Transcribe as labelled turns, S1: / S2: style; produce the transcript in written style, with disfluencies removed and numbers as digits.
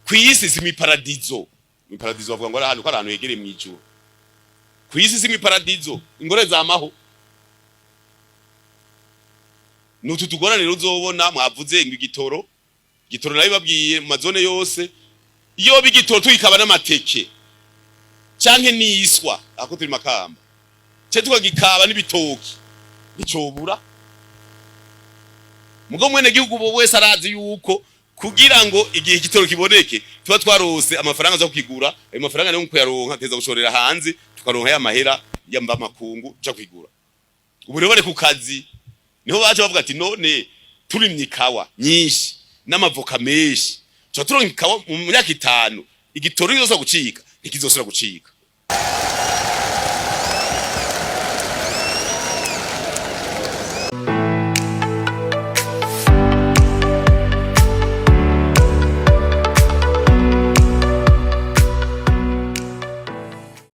S1: Kw'isi si mw'iparadizo. Mw'iparadizo bavuga ngo ari ahantu, ko ari ahantu hegereye mw'ijuru. Kw'isi si mw'iparadizo, ingore zamaho. Nutu tugorane uzobona mwavuze ngo igitoro, igitoro nabibabwiye mu mazone yose. Iyo bigitoro tuyikaba n'amateke canke n'iswa, ako turi Makamba, ce tukagikaba n'ibitoki, nicobura. Mugo mwene gihugu bo wese arazi yuko kugira ngo igihe igitoro kiboneke tuba twarose amafaranga aza kukigura. Ayo mafaranga niyo kuyaronka teza gushorera hanze, tukaronka ya mahera yamba makungu ja kwigura. Ubu rero bari ku kazi, niho baje bavuga ati: "None turimye ikawa nyinshi n'amavoka menshi, tuba turonka ikawa mu myaka 5, igitoro kizosubira gucika, ntikizosubira gucika."